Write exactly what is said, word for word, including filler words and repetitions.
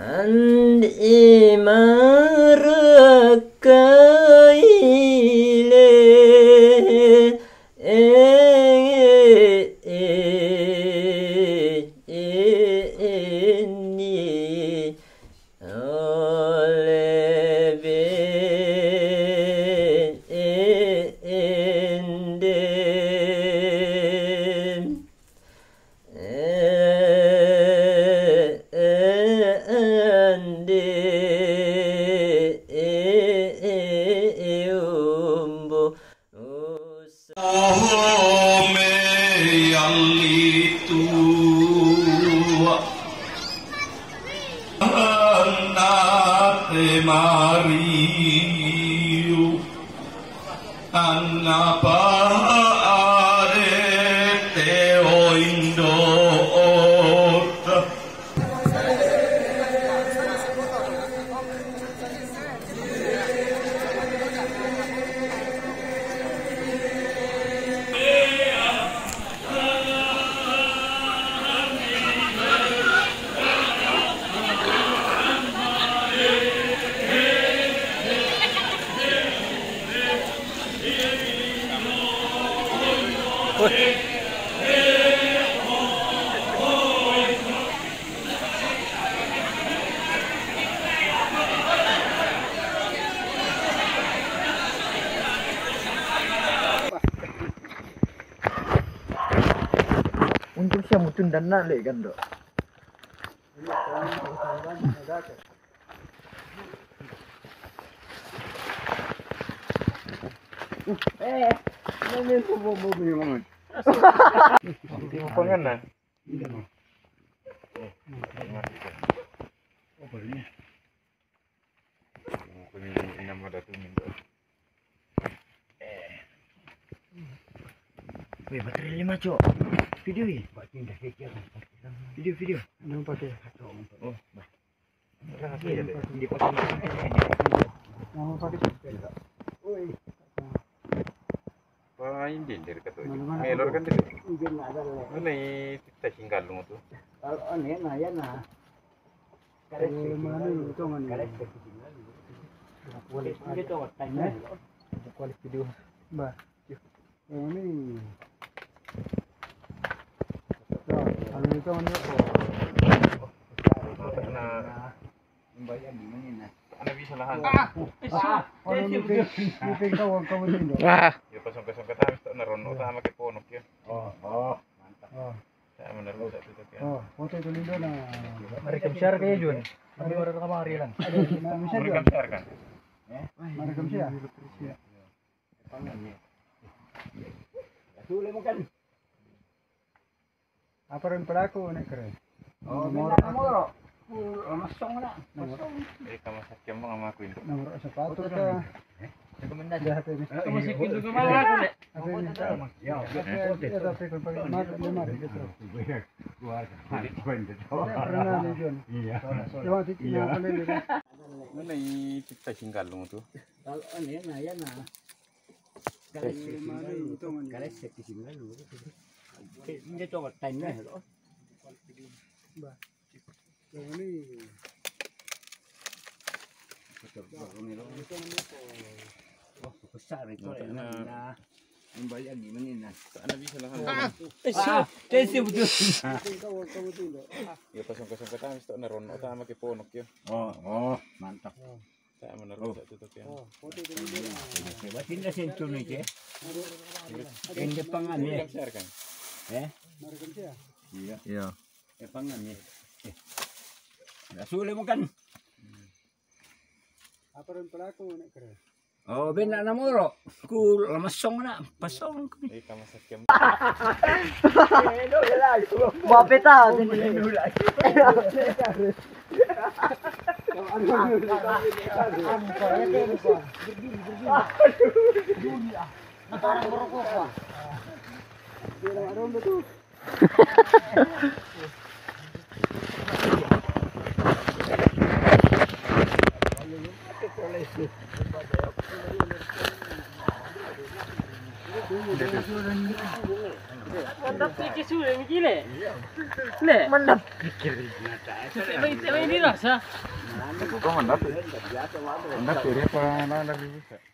Andi marakaile, eh, eh, eh, ni, olebe, eh, ende. Eh, eh, ande, eh, eh, eh, umbo, usa. Ahome yalitua. Anate Mariu. Anapa arete oindo ota. Untung siya mutun dan na le gando. Eh, ini tuh mau mau bingung. Di pangan na. Weh, baterai lima, Cok. Video ini. Video, video. Jangan pakai. Oh, bah. Iya, iya. Mau pakai. Woi. Wah, ini dari kata. Mana-mana. Melor kan itu. Ini ada. Mana itu? Kita tinggal lu tuh. Kalau aneh, nah, ya, nah. Eh, mana nih, itu mana nih? Kualik, kualik video. Bah. Ini. Nah, kalau itu mana kok? Nah. Membayar gimana, nah? Anak bisa lahan. Ah, ah, orang miping, miping kau, kau itu. Wah. Ya, pasang-pasang kata, habis tak naron, utama ke ponok ya. Oh, oh, mantap. Oh. Saya menerima satu tapi. Oh, foto itu lindo na. Mari kami share kaya Jun. Kami orang kamari lang. Mari kami share kan? Eh? Mari kami share. Iya. Pangan ni. Sulit mo kan. Apa rin pala ako, nak keren. Oh, nomor moro. Masong na. Masong. Hindi ka masakyan mo nga mga kwento. Nomor sa pato ka. Rekomendasi. Jahat ini. Masakyan ko mga ako, ne. Apa ini? Ya, ya, tapi kalau pakai mati, dia mati, gitu. Iya. Pernah nih, Jun. Iya. Cuma di sini apa nih, gitu? Ano na yung tikta singgalong to? Kalau ano yan, ayan na. Kalas sa kisingalu. Kalas sa kisingalu. Hindi to, time na, hello? Ba? Yung ano eh. Wah, kusari ko na. Ang bayag, di man yun, ah. Saan na bisa lang? Ah! Ay, so, tensi mo doon. Ya, pasang-pasang ka tamis to, naroon, o tama kay ponok yun. Oh, oh, mantap. Sa amo na rin sa tutok yan. Oh, puti din yun. Batin na sentro ni ke? Hindi pa nga ni. Marikam share kan? Eh? Marikam siya. Iya. Iya. Eh, pa nga ni. Eh. Nasuli mo kan. Apa rin pala ako, nak kere. Oh, ben na namoro. Ku lamasong na. Pasong. Eh, kamasakyan. Mapita. Iki suwe iki le. Le. Mana pikir iki? Cek lagi, cek lagi dirasa. Kok mendapat? Mendapat apa? Nang dari bisa.